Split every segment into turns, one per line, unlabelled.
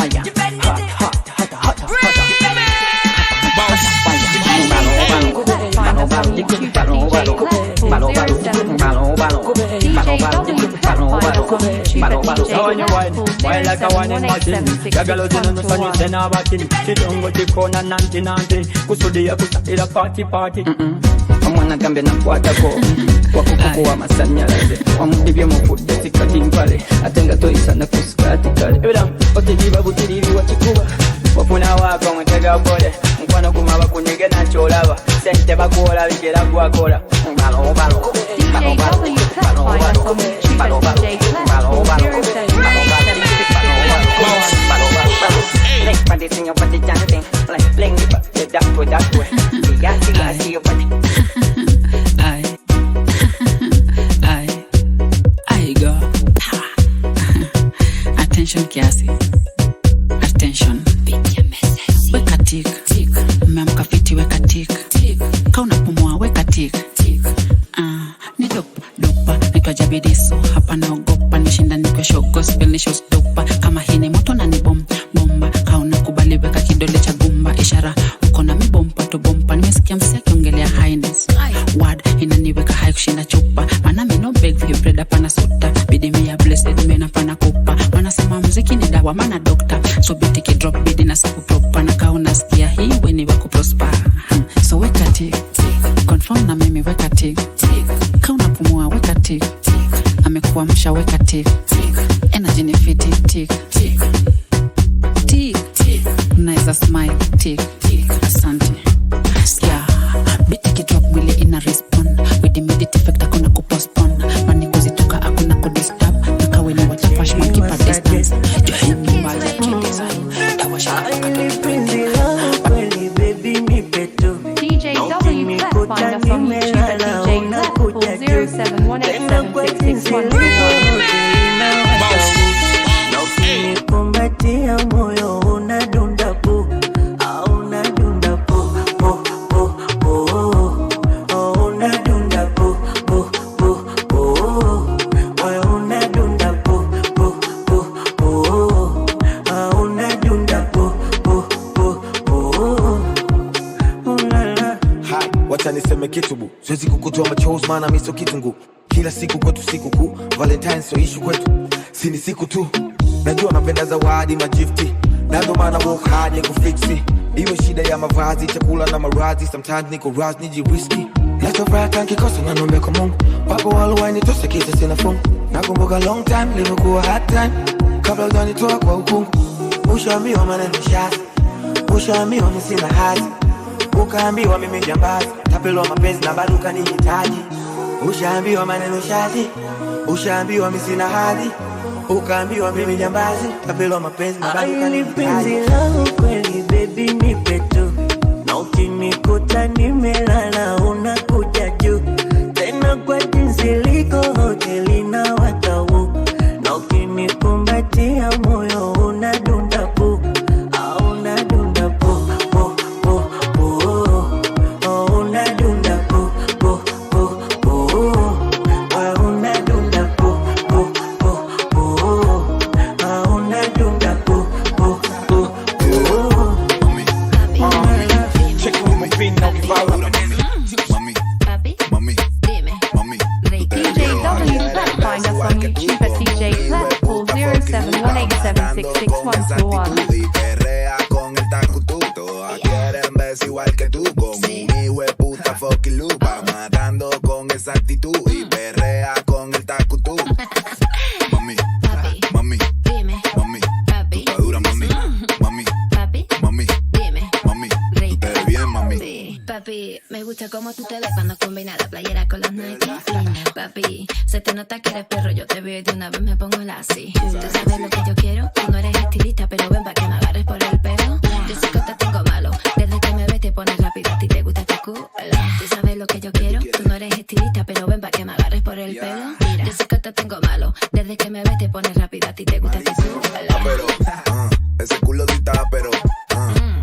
Fire, hot, hot, hot, hot, hot.
Find us on YouTube at DJ Clef, call 07 DJ W Clef. Find us on YouTube at DJ
So when you
Clef,
wine,
call
wine like a wine in machine.
0718766121.
Kusudia kusatira party party.
Omwana gambye nakwatako wakukukuwa amasanyalaze wamudibye mufudde sikati mpale ate nga toyisana ku sikati kale ebira otiriba butiribi wakikuba
Wafuna wako mutega pole mukwano guma bakunyige nakyolaba sente bakuwola bigera gwakola
balo balo
DJ
balo balo
W Clef.
balo
Find us
balo
on YouTube
balo
at
balo
DJ Clef,
balo
call
balo
0718766121.
balo balo balo Like body sing your body chanting like bling it that way that way yeah see see your body.
I, I, I go. Attention kiasi. Attention. Weka tik. Umeamka fiti weka tik. Ka unapumua weka tik. Ah, ni dop, dopa, naitwa Jabidiso, hapa naogopa, nishinda nikwe show gospel ni show stopa. Kama hii ni moto na ni bom, bomba, ka unakubali weka kidole cha gumba, ishara uko na mibompa tu bompa. Nimesikia msee akiongelea highness. Word inaniweka high kushinda chupa, maana mi no beg for your bread hapana sota. Bidi mi ya blessed men hapana kupa. Wanasema muziki ni dawa maana doctor. So beat ikidrop bidi na sapu proper na ka unasikia hii we ni wa kuprosper. So weka tik, confirm na mimi weka tik. Ka unapumua weka tik. Amekuamsha weka tik. Energy ni fiti tik. Tik. Unaweza smile tik. Asante. Sikia beat ikidrop mwili ina respond with immediate effect hakuna kupostpone mani kuzitoka hakuna kudisturb na kawe ni wachafash keep a distance
Penzi langu kweli baby nipe tu
DJ W Clef. Find us on YouTube at DJ Clef, call 0718766121.
Na ukinikumbatia moyo unadunda pu au unadunda pu pu pu pu oh, unadunda pu pu pu pu moyo unadunda pu pu pu pu ah, unadunda pu pu pu pu ulala.
Hai, wacha niseme kitu bu, siwezi kukutoa machozi maana mi sio kitungu. Kila siku kwetu siku kuu, Valentine sio issue kwetu, si ni siku tu. Najua napenda zawadi magifti, na ndo maana work hard nikufiksi. Iwe shida ya mavazi, chakula na maradhi, sometimes niko raz nijiriski. Nachofuraha nkikosa na niombe kwa Mungu, wapo waliowahi kisa sina fungu. Nakumbuka long time ilivyokuwa hard time, kabla hujanitoa kwa ukungu. Ushaambiwa maneno shazi, ushaambiwa mi sina hazi, ukaambiwa mimi jambazi, tapelwa mapenzi na bado ukanihitaji. Ushaambiwa maneno shazi, ushaambiwa mi sina hadhi, ukaambiwa mimi jambazi, tapelwa mapenzi na bado
Aili penzi
ukanihitaji.
langu kweli baby nipe tu, na ukinikuta nimelala unakuja juu tena kwa jinsi liko hoteli na watau, na ukinikumbatia moyo unadunda pu au unadunda pu pu pu pu oh, unadunda pu pu pu pu oh, unadunda pu pu pu pu ah, unadunda pu pu pu pu.
Check it with my feet, now give out.
Mami, mami, mami,
DJ W Clef. Find us on YouTube at DJ Clef, call 0718766121.
Y perrea con el tacutú. Todas quieren verse igual que tú. Con un hijo de puta fucking lupa. Matando con esa actitud. Y perrea con el tacutú. Mami, mami, mami, tú estás dura, mami. Mami, mami, mami, tú te ves bien, mami.
Papi, me gusta cómo tú te ves cuando combina la playera con los Nike. Papi, se te nota que eres perro, yo te veo y de una vez me pongo la así. Tú sabes lo que yo quiero, tú no eres estilista, pero ven pa' que me agarres por el pelo. Yo sé que te tengo malo, desde que me ves te pones rápido, a ti te gusta este culo. Tú sabes lo que yo quiero, tú no eres estilista, pero ven pa' que me agarres por el pelo. Yo sé que te tengo malo, desde que me ves te pones rápido, a ti te gusta este culo.
Pero, ese culo sí está, pero,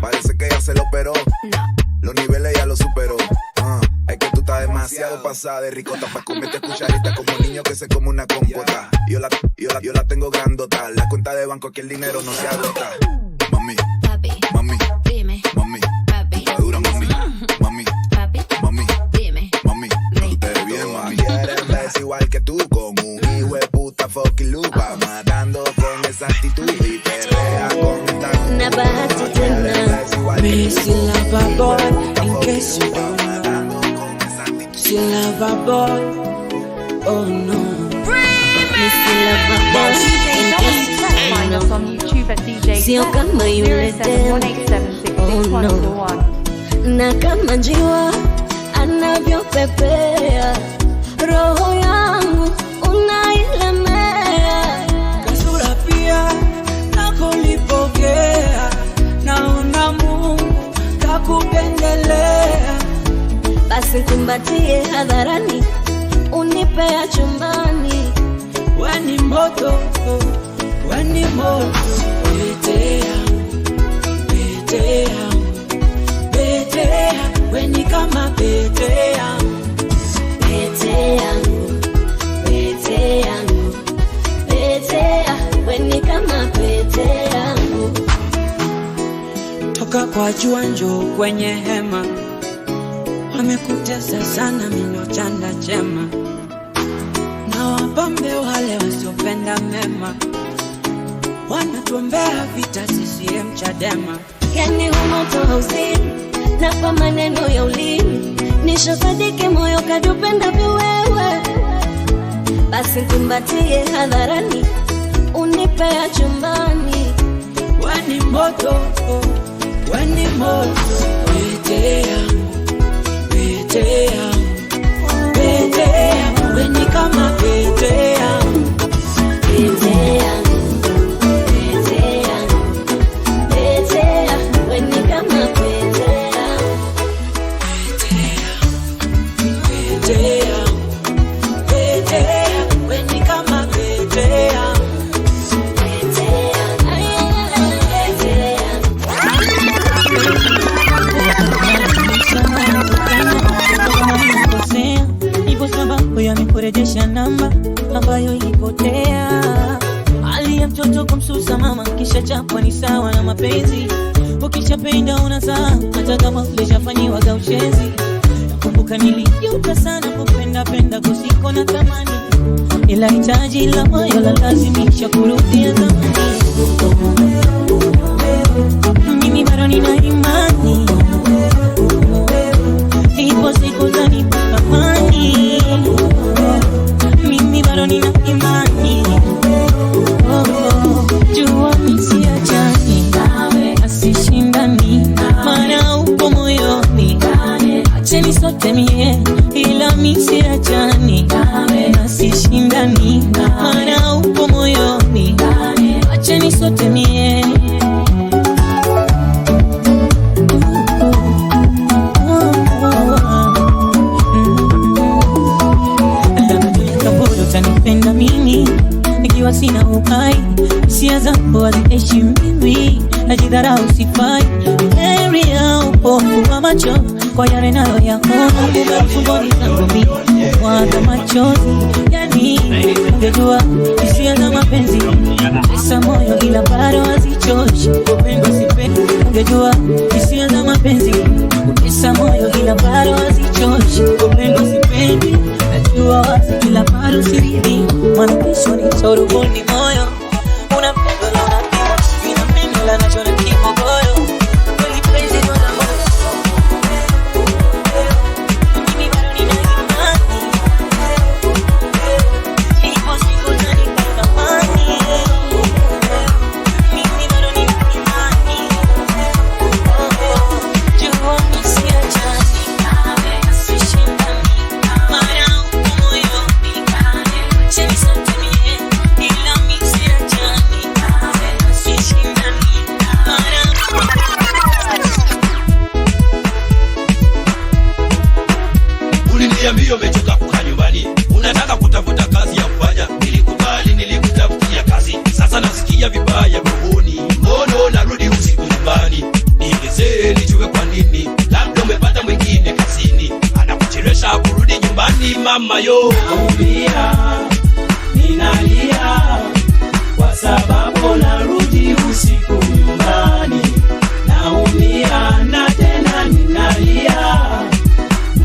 parece que ya se lo operó. Los niveles ya lo superó. Es que tú estás demasiado pasada de ricota pa' comerte cucharita como un niño que se come una compota. Yo la tengo grandota. La cuenta de banco que el dinero no se agota.
Na bahati tena.
Missy lover boy, in case you don't know. She lover boy, oh no.
Missy lover boy, in case you
Find
don't
us
know.
on YouTube at DJ
Sio kama yule dem, oh no.
0718766141.
Na kama njiwa anavyopepea, roho yangu unailemea.
Kasura pia nakulipokea, naona Mungu kakupendelea.
Basi kumbatie hadharani, unipea chumbani.
Weni moto, weni moto, pete yangu, pete yangu, pete yangu, weni kama pete yangu.
Pete yangu, pete yangu, pete yangu, weni kama pete yangu.
Toka kwa jua njoo kwenye hema, wamekutesa sana mino chanda chema, na wapambe wale wasiopenda mema, wanatuombea vita CCM Chadema.
Yani humoto hauzimi na kwa maneno ya ulimi nishosadiki moyo kadupendavyo wewe, basi kumbatie hadharani, unipea chumbani.
Weni moto, weni moto, pete yangu, pete yangu, pete yangu, weni kama pete yangu.
Pete yangu, pete yangu, pete yangu, weni kama pete yangu.
Pete yangu, pete yangu, weni kama pete yangu.
Pete yangu, pete yangu.
Kosea, ipo sababu ya mikurejesha namba ambayo ilipotea. Hali ya mtoto kumsusa mama kisha chapwa ni sawa na mapenzi. Ukishapenda unazaa hata kama ulishafanyiwa uchezi. Nakumbuka nilijuta sana kupenda penda kusiko na thamani, ila hitaji la moyo la lazimisha kurudia zamani. Mimi bado nina imani, ipo siku utanipa thamani. Mimi bado nina imani, oh, jua mimi siachani asishindani, maana upo moyoni. Acheni sote mie, ila mimi siachani asishindani, maana upo moyoni. Acheni sote mie. Labda utanipenda mimi nikiwa sina uhai, hisia zangu haziheshimiwi, najidharau sifai. Heri ya upofu wa macho kwa yale nayoyaona, umefungoni zangu mimi mwaga machozi. Yani ungejua hisia za mapenzi pesa moyo, ila bado hazichoshi. Upendo sipendi, ungejua hisia za mapenzi pesa moyo, ila bado hazichoshi. Upendo sipendi, najua wazi, ila bado siridhi, maana kesho nitarubuni moyo. Unapendwa na unapimwa, ninapendwa na nachona kimogoyo. Kweli penzi ndo la moyo. Mimi bado nina imani, ipo siku utanipa thamani. Mimi bado nina imani, jua mimi siachani, sishindani, maana upo moyoni. Acheni sote mie, ila mimi siachani, sishindani, maana
Uliniambia umechoka kukaa nyumbani, unataka kutafuta kazi ya kufanya. Nilikubali, nilikutafutia kazi, sasa nasikia vibaya rohoni. Mbona narudi usiku nyumbani? Nielezee nijue kwa nini, labda umepata mwingine kazini anakuchelewesha kurudi nyumbani. Mama yo,
Naumia, ninalia kwa sababu narudi usiku nyumbani. Naumia na tena ninalia,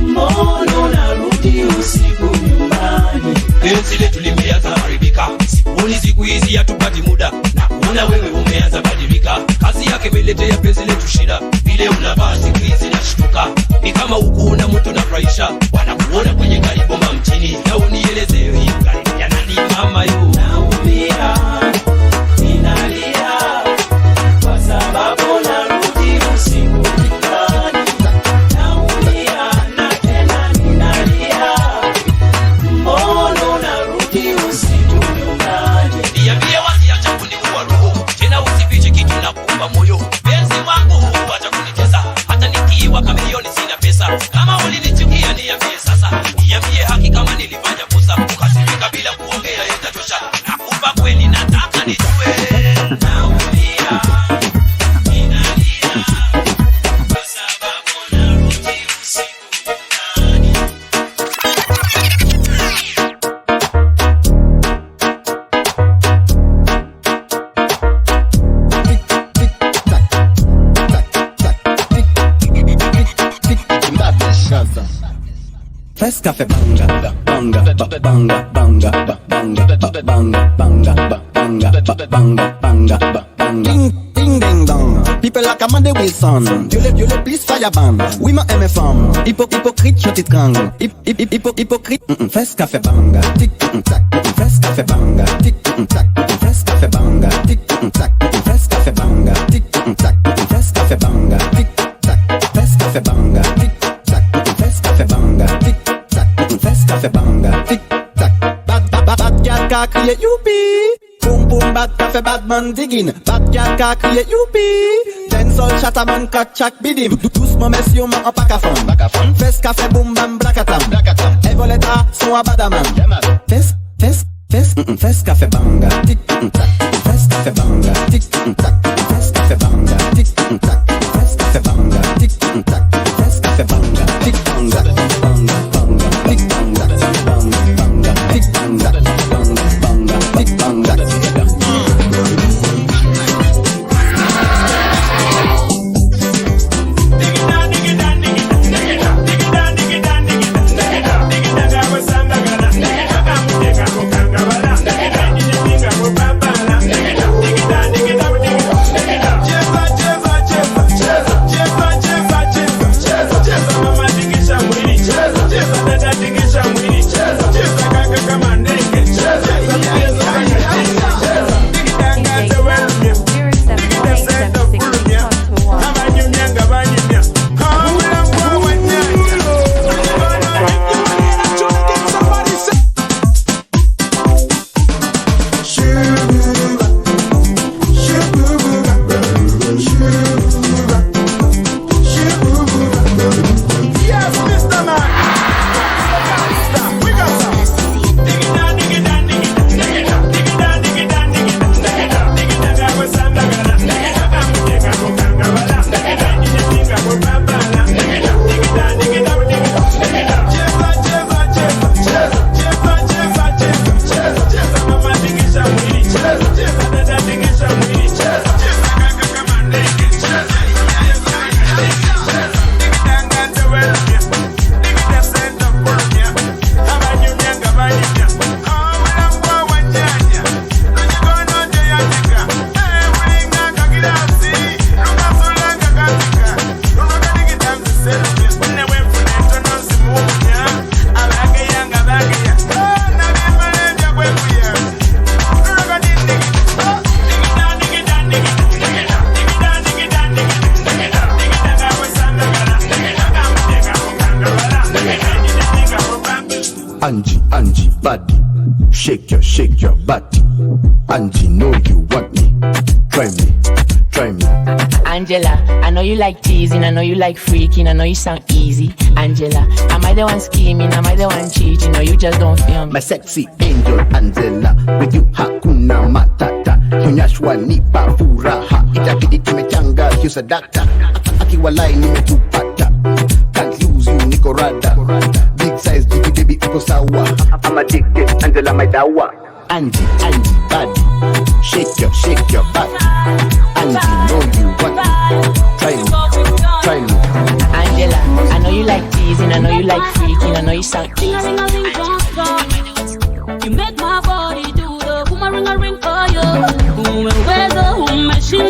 mbona narudi usiku nyumbani?
Penzi letu limeanza haribika, sikuoni siku hizi hatupati muda, na kuona wewe umeanza imeanza badilika. Kazi yake imeletea penzi letu shida. Vile unavaa siku hizi nashtuka. Ni kama huku una mtu nafurahisha. Wanakuona kwenye gari bomba mjini. Na unieleze hii gari ya nani mama yu. Naumia, ninalia, kwa sababu narudi usiku nyumbani. Naumia na tena ninalia, mbona narudi usiku nyumbani. Niambie wazi, acha kuniua roho, tena usifiche kitu na kuumba moyo. Penzi wangu acha kunitesa, hata nikiwa kamilioni sina pesa. Kama ulinichukia niambie sasa, niambie haki kama nilifanya kosa. Ukasirika bila kuongea itatosha, nakupa kweli nataka nijue. Naumia, ninalia, kwa sababu narudi usiku nyumbani.
First cafe banga, banga, banga, banga, banga, banga, banga, banga, banga, banga, banga. Ding, ding, ding, dong. People like Amanda Wilson. Dieu le please fire ban. Oui, ma MFM. Hypocrite, je t'étrangle. Hypocrite. First cafe banga. Tic, tac. First cafe banga. Tic, tac. First cafe banga. Tic, tac. First cafe banga. Tic, tac. First cafe banga. Tic, tac. First cafe banga. Tic, tac. First cafe banga. Tic, tac. First cafe banga. Tic, tac. Bad, bad, bad, bad gal ka kriye youpi. Boom, boom, bad cafe, bad man digging. Bad gal ka kriye youpi. Dancehall chattaman kak chak bidim. Doucement messieurs man en pakafon. Fes café boom bam blakatam. Evoleta son abadaman. Fes, fes, fes, fes café banga. Tic, tac. Fes café banga. Tic, tac. Fes café banga. Tic, tac. Fes café banga. Tic, tac. Fes café banga. Tic, tac. Banga, banga. Tic, tac. Banga, banga. Tic, tac. Banga, banga. Tic, tac.
Angie, Angie, body. Shake your body. Angie, know you want me. Try me, try me.
Angela, I know you like teasing, I know you like freaking, I know you sound easy. Angela, am I the one scheming? Am I the one cheating? Or you just don't feel me?
My sexy angel Angela, with you hakuna matata. Kunyashwa nipa furaha, itabidi tumechanga hiyo sadaka. Akiwalai nimekupata, can't lose you niko rada. Big size jiggy baby uko sawa. I'm addicted, Angela my dawa. Angie, Angie, body. Shake your body. Angie, know you want me. Try me, try me.
Angela, I know you like teasing, I know you like freaking, I know you sound easy.
You make my body do the boomerang ring for you. Umeweza, umeshinda.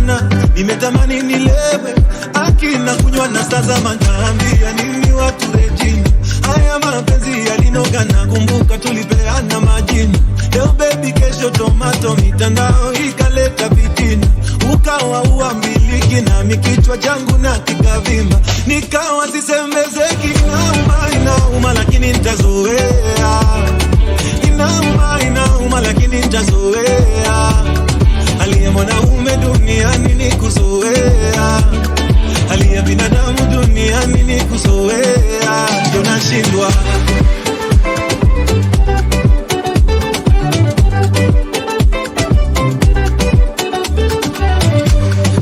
sana, nimetamani nilewe. Akina kunywa na sasa mataambia nini watu Regina. Haya mapenzi yalinoga na kumbuka tulipeana majina. Leo baby kesho tomato, mitandao ikaleta fitina. Ukawa uamiliki na mikichwa changu na kikavimba. Nikawa sisemezeki, inauma inauma lakini nitazoea. Inauma inauma lakini nitazoea. Hali ya mwanaume duniani ni kuzoea. Hali ya binadamu duniani ni kuzoea. Ndio nashindwa.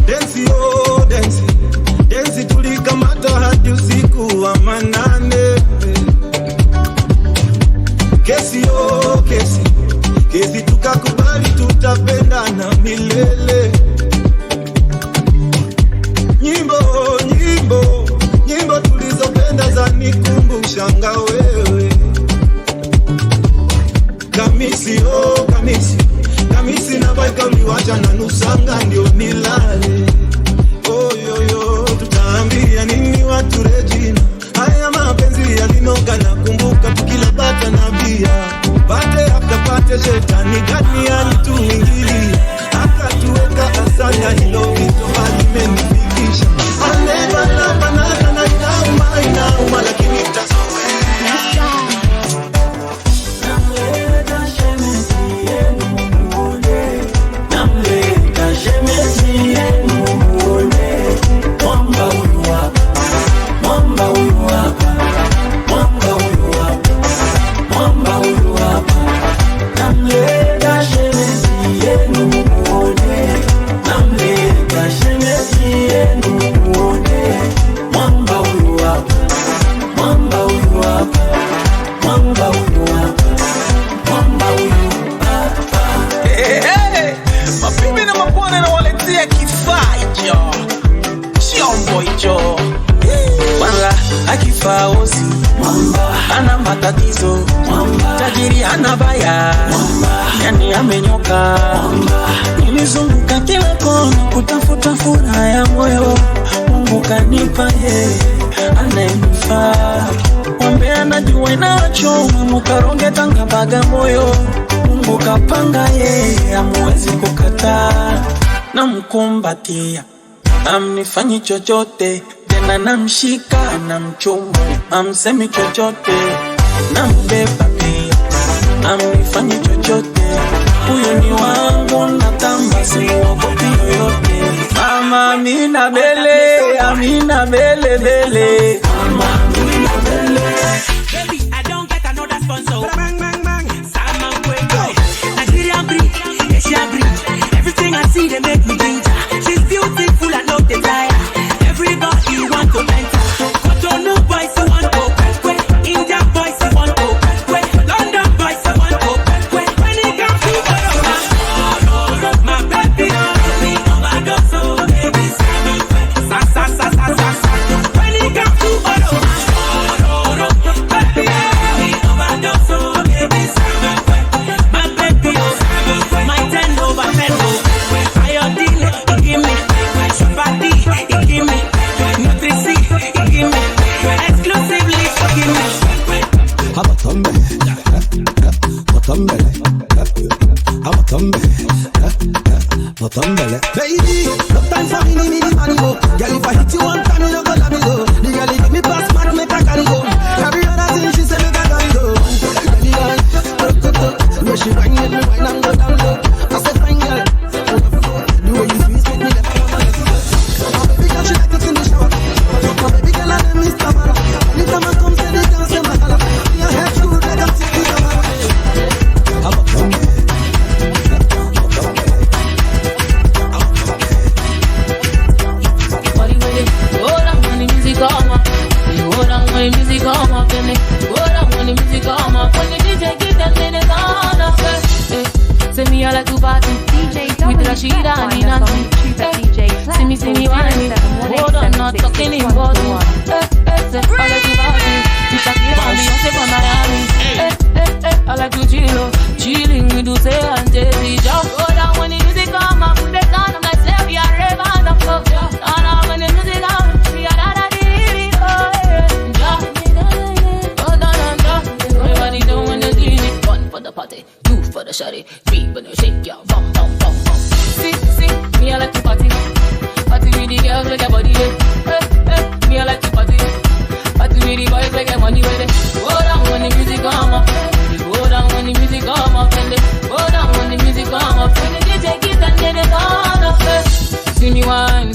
Densi oh densi, densi tulikamata hadi usiku wa manane. Kesi oh kesi, kesi tukakubali tutapendana milele. Nyimbo nyimbo nyimbo tulizopenda za nikumbushanga wewe. Kamisi oh kamisi, kamisi na baika uliwacha na nusanga ndio nilale. Oh yo yo, tutaambia nini watu Regina? Haya mapenzi yalinoga na kumbuka tukila bata na bia. Pate after pate shetani gani alituingilia. Akatuweka asana hilo vitu alimenifikisha. I never love another na inauma inauma lakini nitazoea.
Namleta shemeji yenu muone, namleta shemeji yenu muone. Mwamba huyu hapa, mwamba huyu hapa, mwamba huyu hapa, mwamba huyu hapa. Namleta shemeji yenu muone, namleta shemeji yenu muone. Mwamba huyu hapa, mwamba huyu hapa, mwamba huyu hapa, mwamba huyu hapa.
Hey, hey, mabibi na mabwana nawaletea kifaa hicho, chombo hicho. Kwanza akifaa osi, ana matatizo, tajiri hana baya, yani amenyoka. Nilizunguka kila kona kutafuta furaha ya moyo, Mungu kanipa yeye anayenifaa. Wambe anajua inachoma, mukaronge Tanga Bagamoyo. Mungu kapanga yeye, hamuwezi kukataa. Namkumbatia, amnifanyi chochote tena, namshika namchumu, amsemi chochote, nambeba pia, amnifanyi chochote. Huyo ni wangu natamba, simuogopi yoyote. Mama Amina Bele, Amina Bele Bele, Mama Amina Bele.
Baby, I don't get another sponsor. Bang, bang, bang. Salmon Kwekwe. Nigerian breed, Asian breed. Everything I see, they make me ginger. She's beautiful, I know they tire. Everybody want to enter. Cotonou boys want to Kwekwe. Indian boys want to Kwekwe. London boys want to Kwekwe. When it comes to Corona, my baby, me overdose, oh baby, sa sa sa sa sa sa. When it comes to Corona, baby, me overdose, oh baby, my baby, my 10 over 10, iodine, he give me, Shabati, he give me, Nutrisi, he give me, exclusively, he give me.
Baby, no time for me, me, me, money go. Girl, if I hit you one time, you no go let me go. The girl, give me pass, mark, make a carry go. Every other thing she say, make a carry go. Belly line, the way she whine, make me whine and go down low. I said, fine girl, the way you squeeze, make me never wanna let you go. My baby girl, she like it in the shower. My baby girl, her name is Tamara. Anytime I come, say the dance, say my holla. Me and her true, like I'm taking Tamara.
Body with it. Hold on when the music come up. You hold on when the music come up. Then hold on when the music come up. When the DJ give them, then it's on up. Say me I like to party.
DJ
with Rashida and
Find us on
Nancy.
YouTube at DJ
See me whining. Hold on, not talking in body. Say I like to party. With Shakira and Beyonce from Miami. I like to chill, oh. Chilling with Uche and Jay-Z. Just hold on when the music come up. Put it on, I'm like, say we are ready.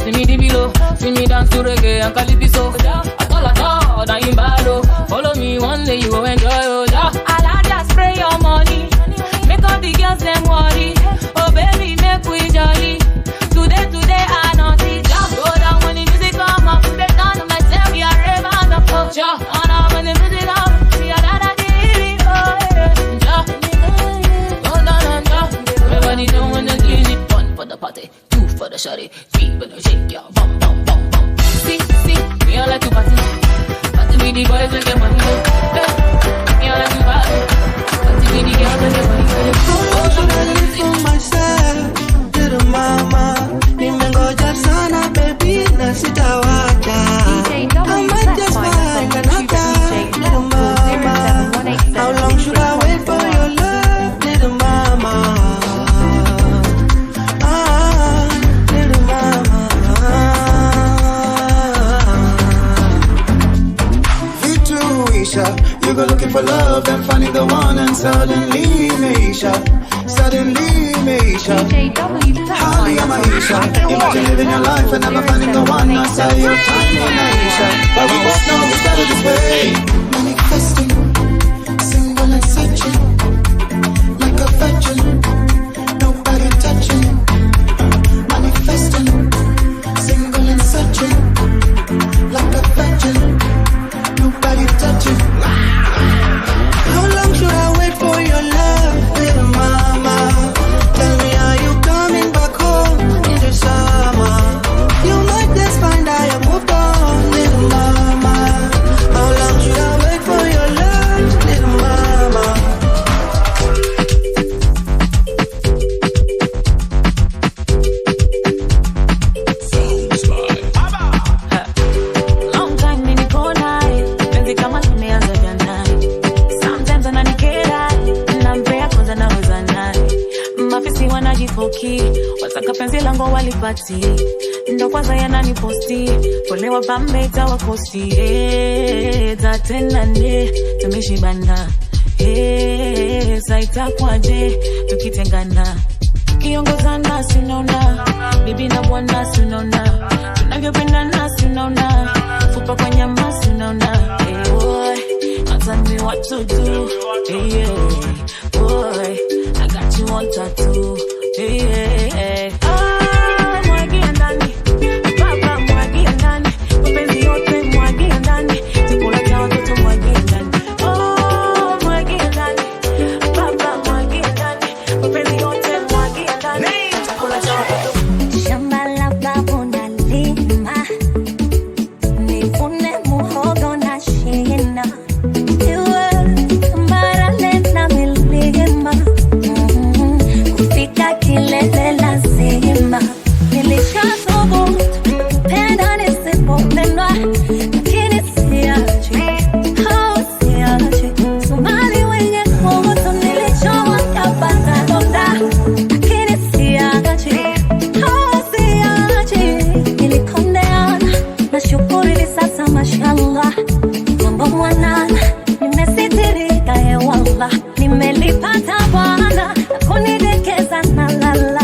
See me the below, see me dance to reggae and calypso. At all, I ain't bad, oh. Follow me one day you go enjoy, oh. Alaja, spray your money, make all the girls them worry. Oh baby, make we jolly. Today, today I not see. Go down when the music come up, they down on myself, we are raving up. Oh, ja, on up when the music come, we are da da di oh yeah. Ja, go down and ja. Everybody know when the music. 1 for the party, 2 for the shawty, 3 for the shake, yeah, bum bum bum bum. See, see, we all like to party, party with the boys we get money. Yeah. We all like to party, party with the girls we get money.
Oh, should I live for myself, little mama? Nimengoja sana baby na sitawacha. I might just find another little mama. How long should I wait for your love, little mama? Ah, little mama.
Vituisha, you go looking for love and finding the one, and suddenly Meisha, suddenly Meisha. Hali ya maisha, imagine living your life and never finding the one. I say your time inaisha, but we both know we started this way.
Manifesting, single and searching, like a virgin, nobody touching. Manifesting, single and searching, like a virgin, nobody touching. How long should I wait for your love, little mama? Tell me, are you coming back home in the summer? You might just find I have moved on, little mama. How long should I wait for your love, little mama?
Long time niko naye, penzi kama tumeanza jana. Sometimes ananikera, nampea kwanza naweza naye. Mafisi wanajifoki, wataka penzi langu walipati. Ndo kwanza yananiposti, pole wapambe itawakosti. Tatenane, tumeshibana. Sa itakwaje, tukitengana. Tukiongozana sinaona, bibi na bwana sinaona. Tunavyopendana sinaona, fupa kwa nyama sinaona. Hey boy, now tell me what to do. Hey yeah, boy, I got you on tattoo. Hey yeah, hey. Ah, mwagia ndani, baba mwagia ndani, mapenzi yote mwagia ndani, chakula cha watoto mwagia ndani. Oh, mwagia ndani, baba mwagia ndani, mapenzi yote mwagia ndani, chakula cha watoto.
Shamba la babu nalima, nivune muhogo na shina, iwe barale na milima, kufika kilele lazima. Nilishathubutu kupenda nisipopendwa, lakini siachi, oh siachi. Somali wenye kuhusu nilichoa kapata donda, lakini siachi, oh siachi. Nilikondeana, nashukuru hivi sasa mashallah, mambo mwanana, nimesitirika hewallah, nimelipata Bwana na kunidekeza na lala,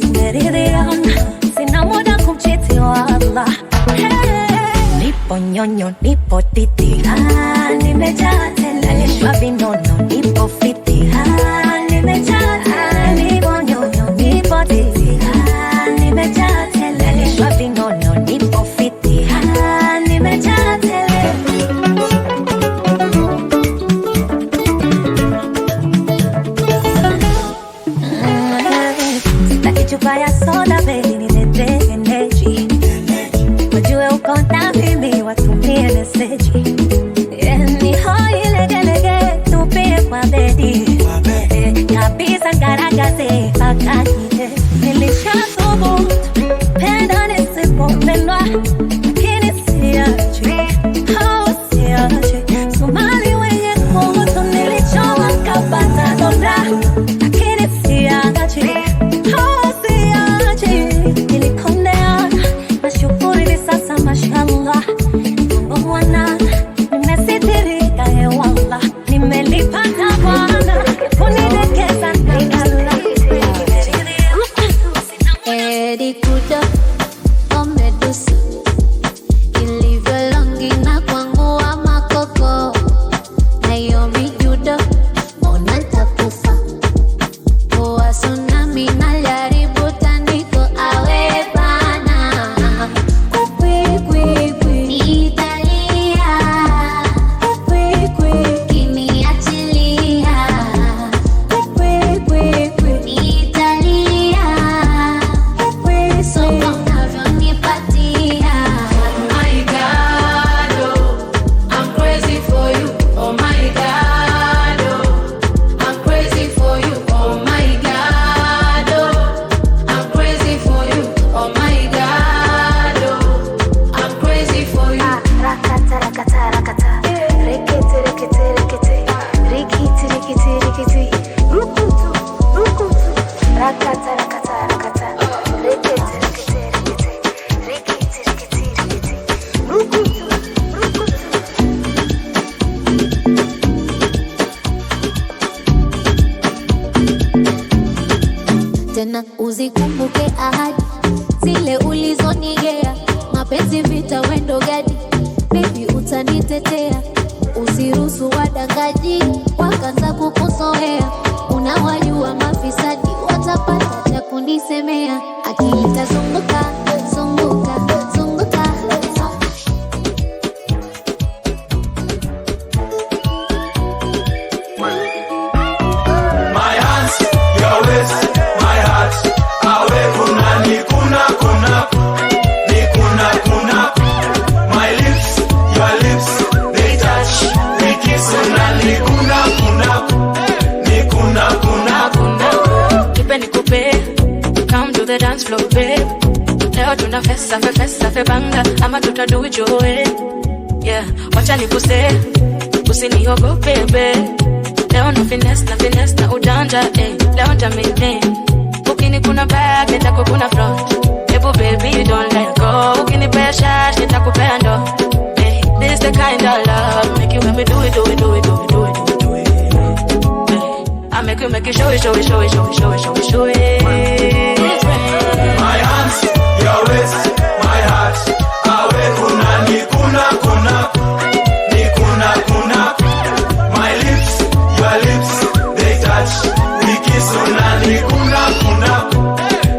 tumeridhiana, sina muda kumchiti wala. Hey. Nipo nyonyo, nipo titi, ah, nimejaa tele, nalishwa vinono, nipo fiti, ah, nimejaa tele, nipo nyonyo, nipo titi, ah, nimejaa tele, nalishwa vinono, nipo fiti, ah, nimejaa tele. Sitaki chupa ya soda baby, nilete energy. Wajue uko na mimi, watumie meseji. Yeah, ni hoi legelege, tupie kwa bedi.
Ukiniita wendo gadi, baby utanitetea. Usiruhusu wadangaji wakaanza kukuzoea. Unawajua mafisadi watapata cha kunisemea. Akili itazunguka, zunguka, zunguka.
My hands, your waist, my heart. Awe kuna ni kuna kuna ni kuna kuna. My lips, your lips, they touch. We kiss una ni kuna kuna ni kuna kuna.
Nipe nikupe, come to the dance floor babe. Leo tuna fesa fe fesa fe banga, ama tuta do it your way. Yeah, wacha nikuse, usiniogope babe. Leo na finesse na finesse na ujanja, eh. Leo nta maintain. Ukini kuna back, nitakukuna front. Ebu baby, you don't let go. Ukinipea shash, nitakupea ndo. Eh, this the kind of love make you make me do it, do it, do it, do it, do it, do it, do it. Eh, I make you show it, show it, show it, show it, show it, show it, show it.
My hands, your waist, my heart. Awe kuna ni kuna kuna ni kuna kuna. My lips, your lips, they touch. We kiss una ni kuna kuna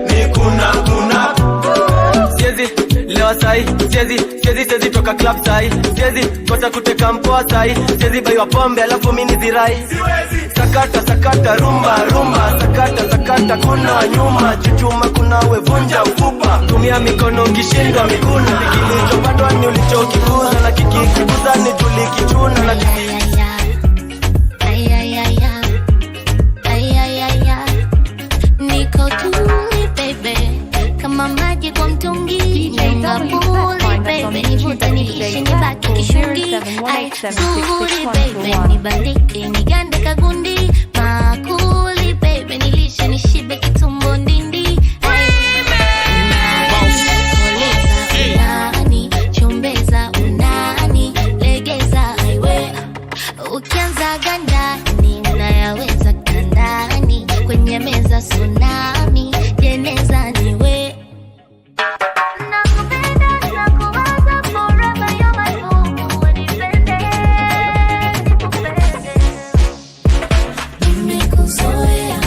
ni kuna kuna.
Siezi lewa sai, siezi siezi siezi toka club sai, siezi kosa kuteka mpoa sai, siezi baiwa pombe alafu mimi nizirai. Sakata sakata rumba rumba, sakata sakata kuna nyuma, chuchuma kuna we vunja mfupa, tumia mikono ukishindwa miguna, kilichopandwa ni ulichokikuza na kikikuza ni tulikichuna na kiki.
Ay, ay, ay, ay. Ay, ay, ay, ay. Niko tuli baby, kama maji kwa mtungi. Nyonga puli baby, nivuta niishe nibaki kishungi. Ay, zuri baby, nibandike nigande kagundi. Makuli baby, nilishe nishibe kitumbo ndindi. Ay, unani, chombeza unani, legeza aiwe. Ukianza gandani, unayaweza kandani. Kwenye meza tsunami, jeneza niwe. Nakupenda, nakuwaza forever, you're my boo. Unipende, nikupende. Nimekuzoea,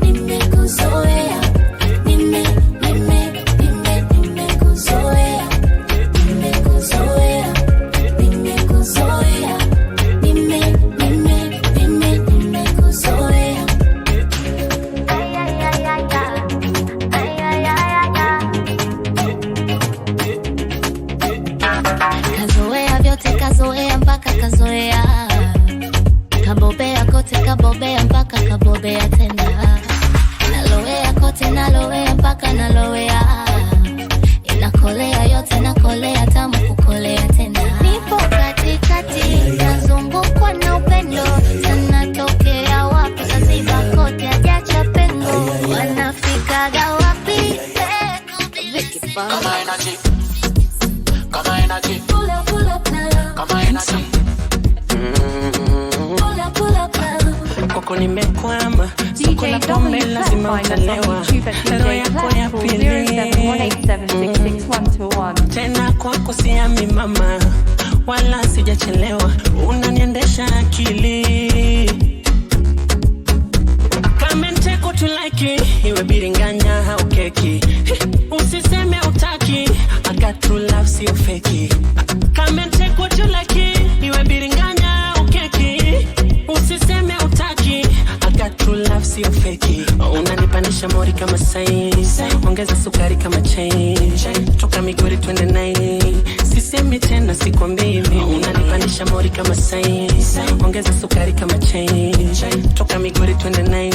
nimekuzoea. Nime, nime, nime, nimekuzoea. Nimekuzoea, nimekuzoea. Nime, nime, nime, nimekuzoea. Ay, ay, ay, ay, ay. Ay, ay, ay, ay, ay. Kazoea vyote, kazoea mpaka kazoea. Kabobea kote, kabobea mpaka kabobea tena. Nalowea kote, nalowea mpaka nalowea. Inakolea yote, nakolea tamu kukolea tena. Nipo katikati, nazungukwa na upendo. Sanatokea wapi, kaziba kote, hajacha pengo. Wanafikaga wapi?
Kama energy, kama energy,
Pull up, pull up now.
kama energy.
Pull up, pull up now.
Kwako nimekwama, soko la pombe lazima utalewa. Roho yako ya pili tena kwako siami mama, wala sijachelewa, unaniendesha akili. Come and take what you like, iwe biringanya au keki. Usiseme utaki, I got true love sio feki. Come and take what you like, iwe biringanya au keki. Usiseme utaki, I got true love sio feki. Unanipanisha mori kama sai, ongeza sukari kama chai. Toka Migori twende nai, sisemi tena sikwambii mimi. Unanipanisha mori kama sai, ongeza sukari kama chai. Toka Migori twende nai,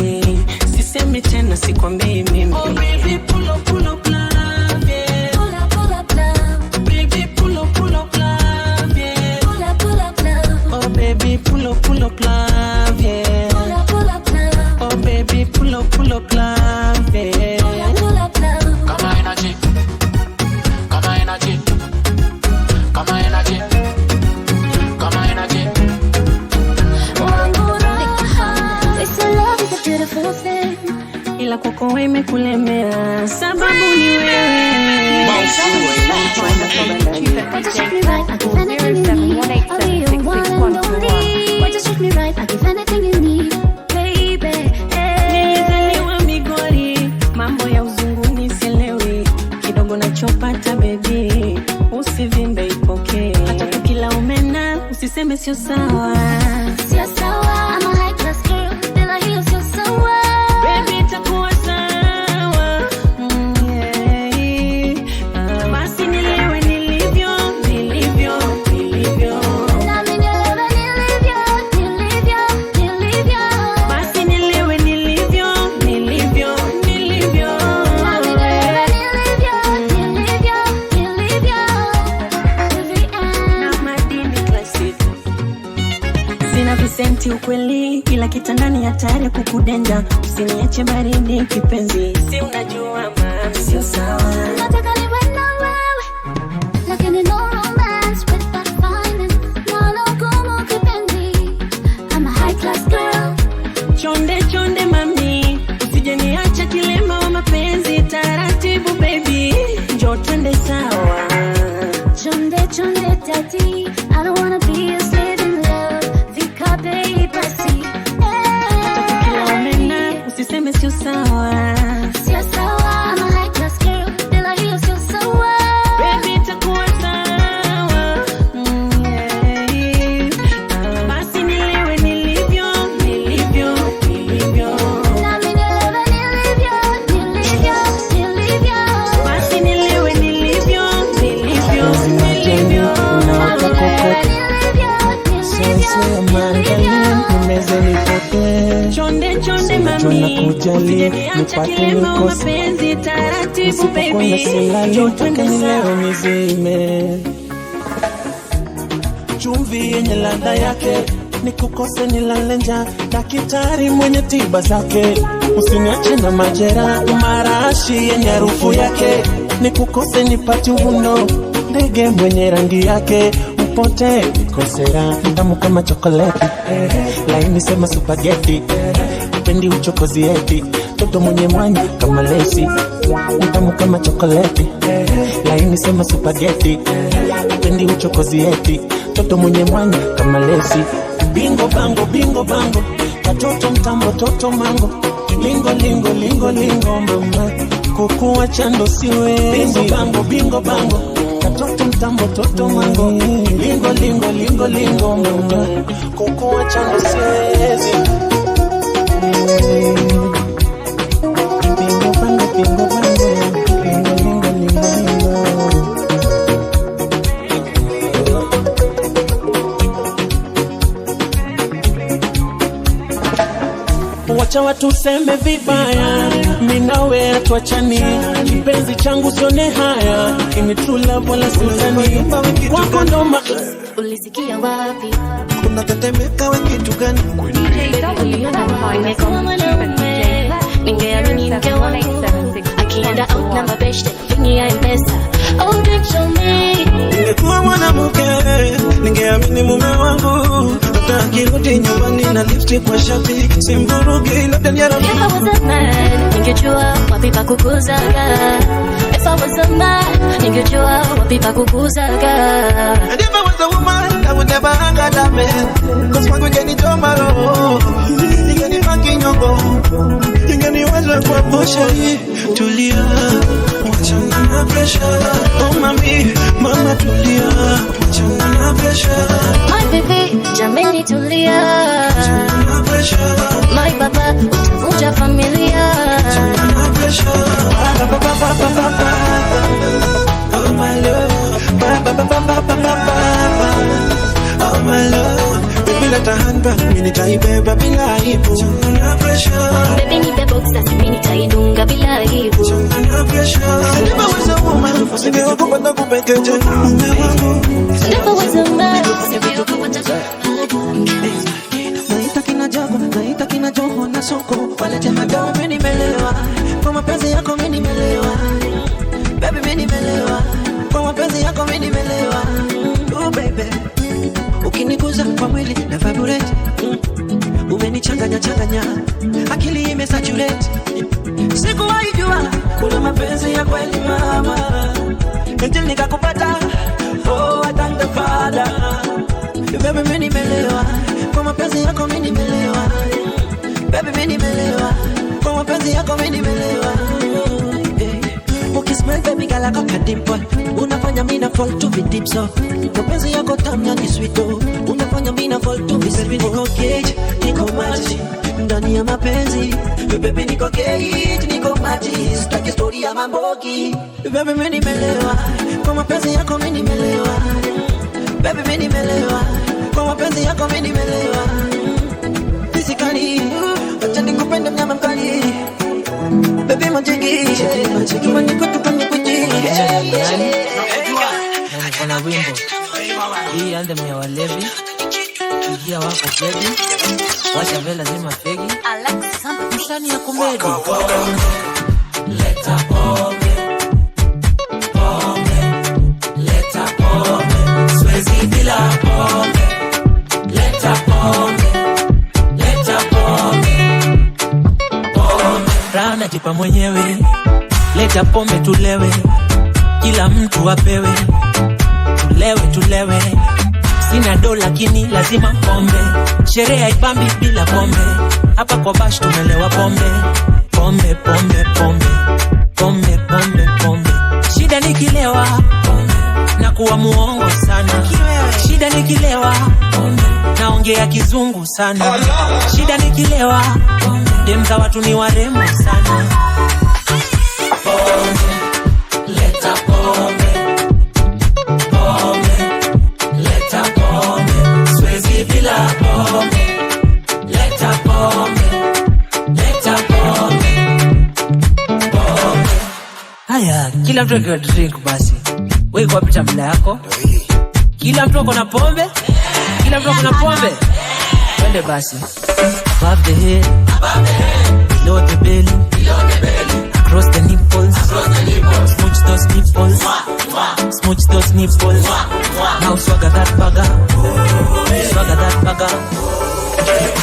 sisemi tena sikwambii mimi. Oh baby pull up, pull up love, yeah.
Pull up, pull up love.
Baby pull up, pull up love, yeah.
Pull up, pull up love.
Oh baby pull up, pull up love, yeah.
Pull up, pull up love.
Oh baby pull up, pull up love, yeah.
Pull up, pull up love.
Kama energy, kama energy, kama energy, kama energy.
Wangu raha. They say love is a beautiful thing.
Ila kwako wewe imekulemea, sababu ni wewe.
Ukiniita baby, usivimbe ipokee. Hata kukila umena, usiseme sio sawa.
Sio sawa, I'm a high class girl, bila hiyo sio sawa.
Baby, itakuwa sawa. Yeah. Basi nilewe nilivyo, nilivyo, nilivyo.
Nami nielewe nilivyo, nilivyo, nilivyo.
Basi nilewe nilivyo, nilivyo, nilivyo.
Nami nielewe nilivyo, nilivyo, nilivyo. To the end.
Na madini classic. Sina visenti ukweli, ila kitandani hatari kukudenja. Usiniache baridi kipenzi, si unajua mami sio sawa.
Nataka niwe na wewe, lakini no romance with that finance. Nalo gumu kipenzi, I'm a high class girl.
Chonde chonde mami, usije niacha kilema wa mapenzi. Taratibu baby, njoo twende sawa.
Chonde chonde daddy, I don't wanna be a slave in love. Vikape basi,
Kila umena, usiseme sio sawa.
sio sawa. I'm a high class girl, bila hiyo sio sawa.
Baby itakuwa sawa. Yeah. Basi nilewe nilivyo, nilivyo, nilivyo.
Nami nielewe nilivyo, nilivyo, nilivyo.
Basi nilewe nilivyo, nilivyo, nilivyo.
Nami nielewe nilivyo, nilivyo, nilivyo.
Nimeze nipotee.
Chonde chonde
Najua
mami,
nakujali,
usije niacha
nipate
kilema wa
nikose.
mapenzi. Taratibu
Nisipokuwa
baby,
na silali
njoo
mpaka
twende
nilewe
sawa.
nizime. Chumvi yenye ladha yake, nikukose nilale njaa. Daktari mwenye tiba zake, usiniache na majeraha. Marashi yenye harufu yake, nikukose nipate uvundo. Ndege mwenye rangi yake, upote nikose raha. Tamu kama chokoleti, laini sema supageti, pendi uchokozi eti, toto mwenye mwanya kama lesi, mtamu kama chokoleti, laini sema supageti, pendi uchokozi eti, toto mwenye mwanya kama lesi. Bingo bango bingo bango, katoto mtambo toto mango, lingo lingo lingo lingo mama, kukuwa chando siwezi. Bingo bango bingo bango, katoto mtambo toto mango, lingo lingo lingo lingo mama, kukuwa chando siwezi. Bingo bango bingo bango, lingo lingo lingo lingo. Wacha watu seme vibaya, mimi nawe hatuachani. Kipenzi changu sione haya, ini true love wala siutani. Wako ndo ma
Ulisikia wapi?
Unatetemeka we kitu gani?
Ningekuwa mwanaume, ningeamini mke wangu akienda out na mabeshte, vingi ya M-Pesa. Oh, picture me.
Ningekuwa mwanamke, ningeamini mume wangu hata akirudi nyumbani na lipstick kwa shati, simvurugi labda ni
If I was a man, ningejua wapi pa kukuzaga. If I was a man, ningejua wapi pa kukuzaga.
And if I was a woman, I would never anger that man. Cause kwangu ingenichoma roho, ingenipa kinyongo, ingeniweza kwa posha hii. Tulia, wachana na pressure. Oh mami, mama tulia, wachana na pressure.
My baby, jameni tulia. My baba, utavunja familia.
Ba, ba, ba, ba, ba, ba, ba. Oh my love, ba, ba, ba, ba, ba, ba, ba, ba. Oh my love, baby leta handbag, mimi nitaibeba bila aibu. Chana pressure.
Baby nipe boxer, mimi nitaidunga bila aibu.
Never was a woman, ningeogopa na kupekeje mume wangu.
Never was a man.
Naita kina Jago, naita kina Joho na Soko, walete madawa, mimi nimelewa kwa mapenzi yako, mimi nimelewa baby, mimi nimelewa kwa mapenzi yako, mimi nimelewa. Oh baby, ukiniguza kwa mwili na vibrate, umenichanganya changanya, akili imesaturate. Sikuwahi jua kuna mapenzi ya kweli mama, until nikakupata. Oh, I thank the Father. Baby, mimi nimelewa kwa mapenzi yako, mimi nimelewa. Baby, mimi nimelewa kwa mapenzi yako, mimi nimelewa. Smile baby girl, I got a dimple. Unafanya mina fall to be deep so. Mapenzi yako tamu yani sweet oh. Unafanya mina fall to be sweet. Baby niko cage, niko maji ndani ya mapenzi. Baby niko cage, niko maji. Sitaki story ya mambogi. Baby mimi nimelewa kwa mapenzi yako, mimi nimelewa. Baby mimi nimelewa kwa mapenzi yako, mimi nimelewa. Physically, acha nikupende mnyama mkali. Baby majigi, majigi, maniko tukanikuji.
Na wimbo hii anthem ya walevi, ingia wako baby, washa vela zima fegi, msanii ya komedi. Leta pombe, pombe, leta pombe, siwezi bila pombe. Leta pombe, leta pombe, pombe. Raha najipa mwenyewe, leta pombe tulewe, kila mtu apewe. Tulewe, tulewe, sina do lakini lazima pombe. Sherehe haipambi bila pombe. Hapa kwa bash tumelewa pombe. Pombe, pombe, pombe. Pombe, pombe, pombe. Shida nikilewa pombe, na kuwa muongo sana. Shida nikilewa pombe, naongea kizungu sana. Shida nikilewa pombe, dem za watu ni warembo sana. Pombe, leta pombe. Bila pombe, leta pombe, leta pombe, pombe. Haya, kila mtu akiwa drink basi. Wewe kwa pita mbele yako. Kila mtu akona pombe? Kila mtu akona pombe? Twende basi. Above the head, above the head, below the belly, below the belly, across the nipples, across the nipples, smooch those nipples, smooch those nipples. Now swagger that bagger, swagger that bagger.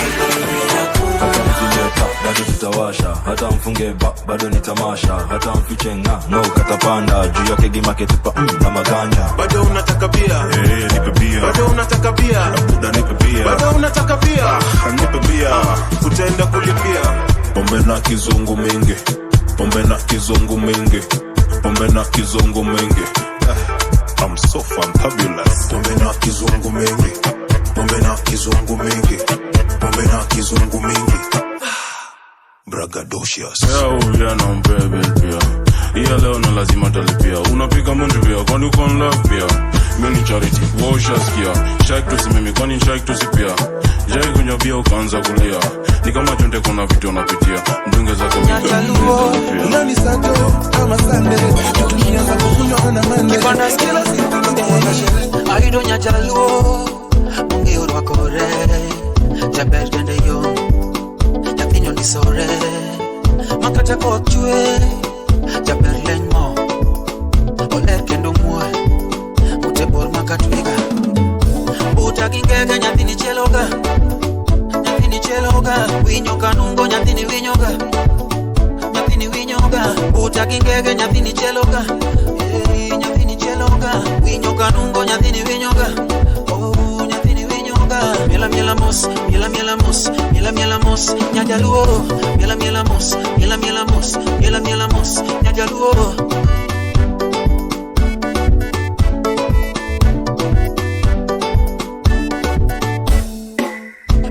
Bado tutawasha, hata mfunge ba, bado ni tamasha. Hata mfiche nga, no katapanda. Juu ya kegi maketupa, na maganja.
Bado unataka bia?
Nipe bia.
Bado unataka bia?
Buda nipe bia.
Bado unataka bia?
Nipe bia.
Utaenda kulipia.
Pombe na kizungu mingi, pombe na kizungu mingi, pombe na kizungu mingi. I'm so fantabulous.
Pombe na kizungu mingi, pombe na kizungu mingi, pombe na kizungu mingi.
Braggadocious. Yeah, na mbebe pia. Iya leo na lazima talipia. Unapiga mundu pia, kwani uko in love pia. Mimi ni charity, wewe ushasikia. Shake tu si mimi, kwani shake tu si pia. Jai kunywa bia ukaanza kulia. Ni kama chonde kuna vitu unapitia. Mdunge zako
Nyajaluo, unani sato kama Sunday. Tukianza kukunywa na mande. Kila siku tunakuwa sherehe.
Aido nyajaluo, mungi urwakore. Jaber dende yo. Nyathino nisore. Makata kochwe. Jaber leny mo. Oler kendo muol. Ute bor makatwiga. Buta gi ngega nyathini chieloga. Nyathini chieloga. Winyo kanungo nyathini winyoga. Nyathini winyoga. Buta gi ngega nyathini chieloga. Nyathini chieloga. Winyo kanungo nyathini winyoga. Oh nyathini winyoga. Miela miela mos, miela miela mos, miela miela mos, nyajaluo. Miela miela mos, miela miela mos, miela miela mos, nyajaluo.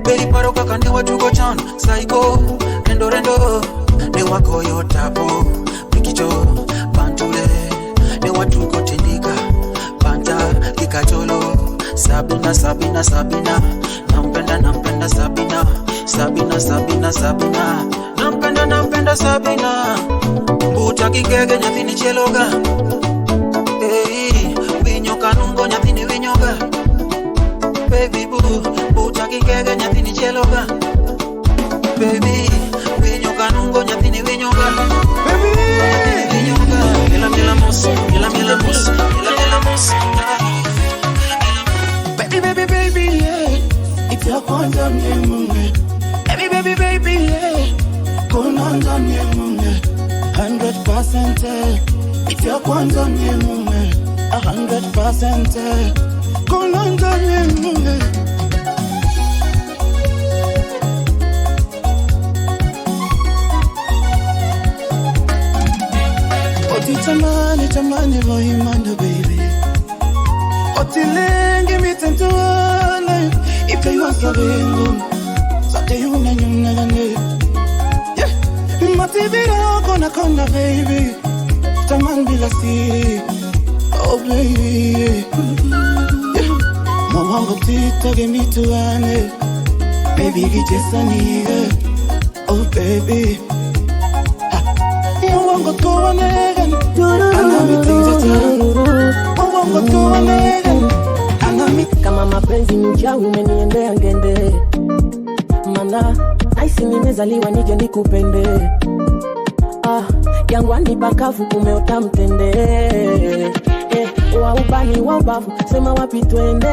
Beri paro kaka ne watugo chon, saiko, rendo rendo, ne wagoyo tapo, mikicho, bantule, ne watugo tindika, banta, kikacholo, Sabina, Sabina, Sabina, nampenda, nampenda Sabina, Sabina, Sabina, Sabina, nampenda, nampenda Sabina, buta kigege nyathini chieloga, hey, winyo kanungo nyathini winyoga. Baby boo, buta kigege nyathini chieloga. Baby, winyo kanungo nyathini winyoga. Baby, winyoga. Miela miela mos, miela miela mos, miela miela mos.
Baby, baby, baby, yeah. It's your kwanza mwenye. Baby, baby, baby, yeah. Kunonza mwenye. 100%. It's your kwanza mwenye. 100%. Kunonza mwenye.
Tamani tamani vohimando baby Otilenge mitentuana Ipe yuasa bengu Sate yuna nyuna gane. Yeah. Matibira kona kona baby Taman bila siri. Oh baby, yeah. Mwango tita gemituane Baby gichesaniga. Oh baby, Mwango tuwanegan Mwango tuwanegan.
Kama mapenzi ni uchawi umeniendea ngende, mana aisi nimezaliwa nije nikupende. Ah, jangwani pakavu kumeota mtende. Wa ubani wa ubavu sema wapi twende.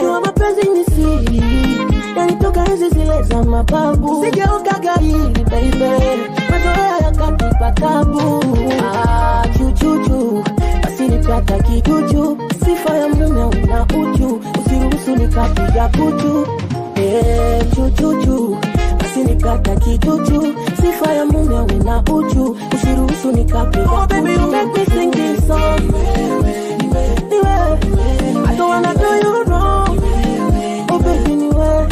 Jua mapenzi ni siri yanitoka enzi zile za mababu. Sigeuka gaili baby, mazoea yakatupa tabu. Ah, chuchuchu basi nipata kijuju. Sifa ya mume una uchu, usiruhusu nikapiga kuchu. Chuchuchu basi nikata kijuju. Sifa ya mume una uchu, usiruhusu nikapiga kuchu. Oh baby you make me sing this song. I don't wanna do you wrong. Oh baby niwe.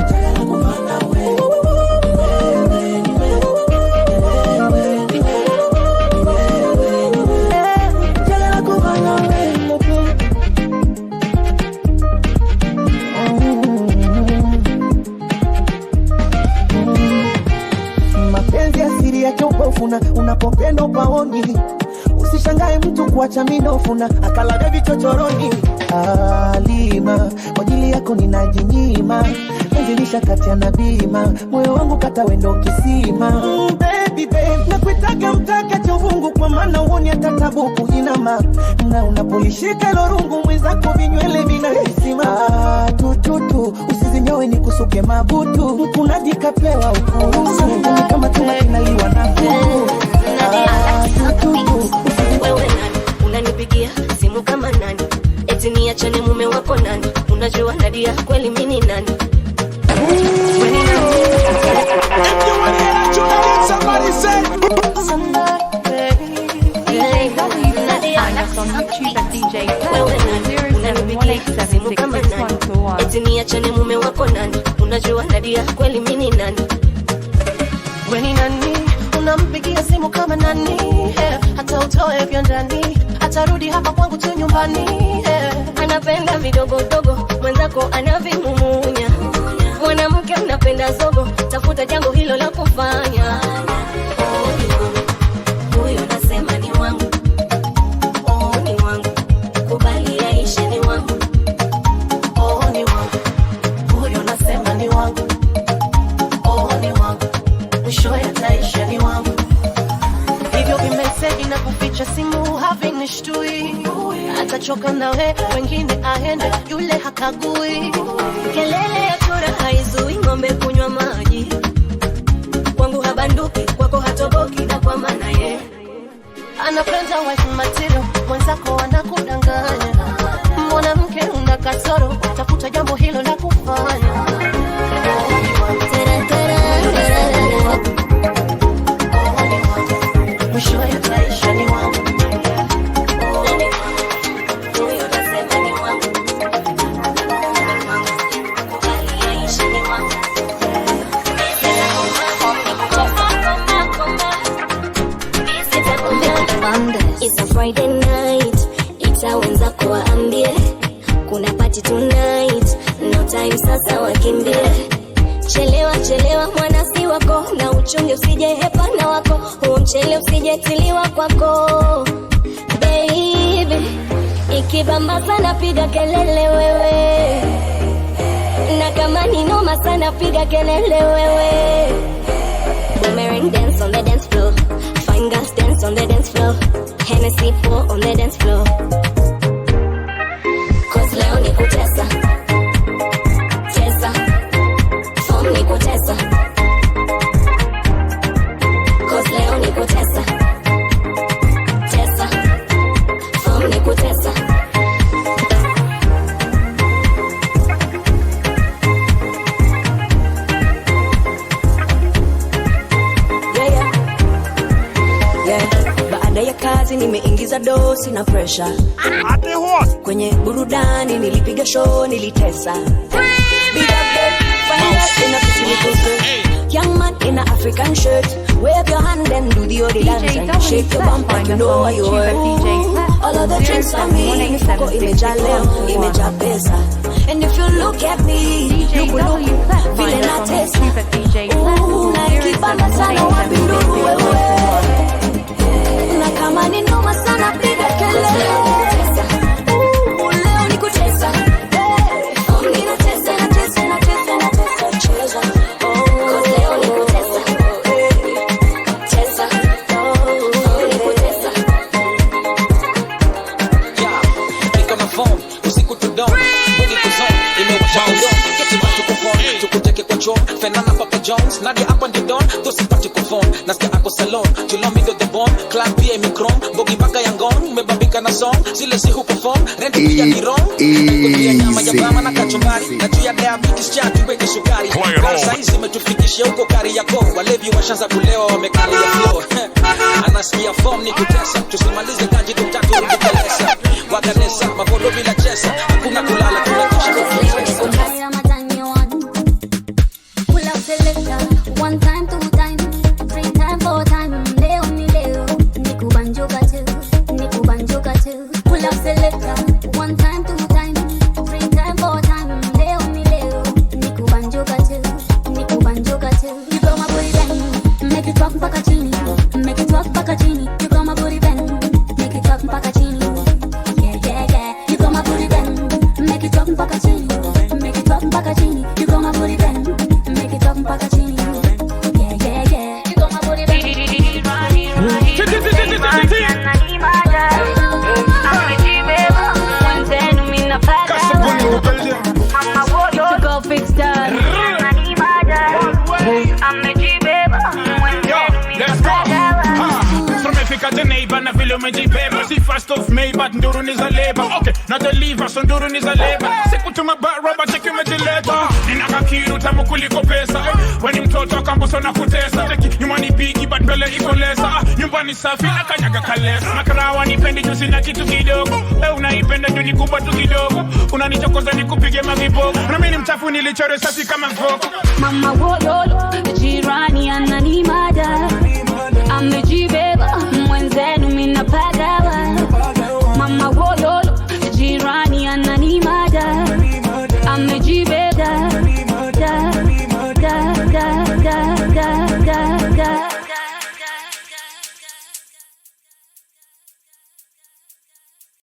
Mapenzi asiri yake upofuna, unapopenda upaoni. Usishangae mtu kuacha minofuna, akalaga vichochoroni. Alima, kwa ajili yako ninajinyima. Penzi lishakatia na bima, moyo wangu kata wendo kisima. Baby babe, nakuitaka mtaka chovungu kwa maana uoni hata tabu kuinama. Na unapolishika hilo rungu mwenzako vinywele vinakisima. Ah, tututu, usizinyoe nikusuke mabutu. Mkunaji kapewa ukurusu, kama chuma kinaliwa na kuku. Ah, tututu,
wewe nani unanipigia simu kama nani? Eti niachane mume wako nani? Unajua Nadia kweli mimi ni nani?
If you wanna hear that tune again, somebody say
Find us on YouTube at DJ Flex 07187666141.
Eti niachane mume wako nani? Unajua Nadia kweli mimi ni nani?
Wewe ni nani? Unampigia simu kama nani? Yeah. Hata utoe vya ndani, atarudi hapa kwangu tu nyumbani. Yeah.
Anapenda vidogo dogo, mwenzako anavimumunya. Mwanamke unapenda zogo, tafuta jambo hilo la kufanya. Oh, huyu nasema ni wangu. Oh, ni wangu. Kubali aishe ni wangu.
Oh, ni wangu. Huyu nasema ni wangu. Oh, ni wangu. Mwishowe ataisha ni wangu. Hivyo vimeseji na kuficha simu havinishtui. Atachoka nawe, wengine aende, yule hakagui.
Kelele ya chura haizui ng'ombe kunywa maji. Kwangu habanduki, kwako hatoboki na kwa maana ye.
Anapenda wife material, mwenzako anakudanganya. Mwanamke una kasoro, tafuta jambo hilo la kufanya. Mwishowe ataisha ni wangu.
It's a Friday night, ita wenzako waambie kuna party tonight, no time sasa wakimbie. Chelewa chelewa mwana si wako, na uchunge usije hepa na wako, huo mchele usijetiliwa kwako. Baby, ikibamba sana piga kelele wewe, na kama ni noma sana piga kelele wewe. Boomerang dance on the dance floor, fine girls dance on the dance floor, Hennessy pour on the dance floor. Cause leo ni kutesa, tesa, form ni kutesa. Cause leo ni kutesa, tesa, form ni kutesa.
Yeah, yeah. Yeah. Baada ya kazi ni
Nimeingiza dosi na pressure. Kwenye burudani nilipiga show nilitesa. Big up them, find out in a pretty little skirt. Young man in a African shirt. Wave your hand and do the odi dance and shake your bump like you know what you worth. All of the drinks on me, mifuko imejaa leo, imejaa pesa. And if you look at me, look look, vile na tesa. Ooh, na ikibamba sana wapi ndugu wewe. Na kama ni noma sana piga kelele. Ooh, leo ni kucheza. Oh, ninacheza, nacheza, nacheza, nacheza, cheza. Oh, leo ni kutesa. Cheza. Oh, ni kutesa.
Niko na form usiku to dawn, boogie kuzone imewasha kondom, keti watu kufon, tukuteke kwa chom, Fernanda Papa Jones, Nadia up and the dawn, tosipati kufon, nasikia ako salon, Julomi ndo the bomb, club pia imekrom, bogi mpaka yangon, umebambika na song, zile si huperform, rent pia ni wrong, pia nyama ya bama na kachumbari, na juu ya diabetes cha tuweke sukari, saizi imetufikisha huko Kariakoo, walevi washaanza kulewa wamekalia floor, anasikia form ni kutesa, tusimalize kanji tutatu ukikelesa, wakanesa, mavodo bila chesa, hakuna kulala tunakesha kwa
Pull up selector, one time, two time, three time, four time. Leo ni leo, nikubanjuka tu, nikubanjuka tu. Pull up selector, one time, two time, three time, four time. Leo ni leo, nikubanjuka tu, nikubanjuka tu. You got my booty bang, make it drop mpaka chini, make it drop mpaka chini. You got my booty bang, make it drop mpaka chini. Yeah, yeah, yeah. You got my booty bang, make it drop mpaka chini, make it drop mpaka chini. You got my booty bang. Make it drop mpaka chini. Yeah, yeah, yeah. You got my booty bang.
Na vile umejibeba si fast of me but nduru ni za labor. Okay, not a lever so nduru ni za labor. Sikutuma ba rubber check umejileta. Nina kakiru tamu kuliko pesa. Wewe ni mtoto kambuso na kutesa. Cheki nyuma ni bigi but mbele iko lesa. Nyumba ni safi na kanyaga kalesa. Makarawa nipendi juzi na kitu kidogo. Unaipenda juu ni kubwa tu kidogo. Unanichokoza nikupige mavibogo. Na mimi ni mchafu nilichore safi kama mvoko.
Mama wololo, jirani ananimada. Amejibeba, mwenzenu mimi napagawa.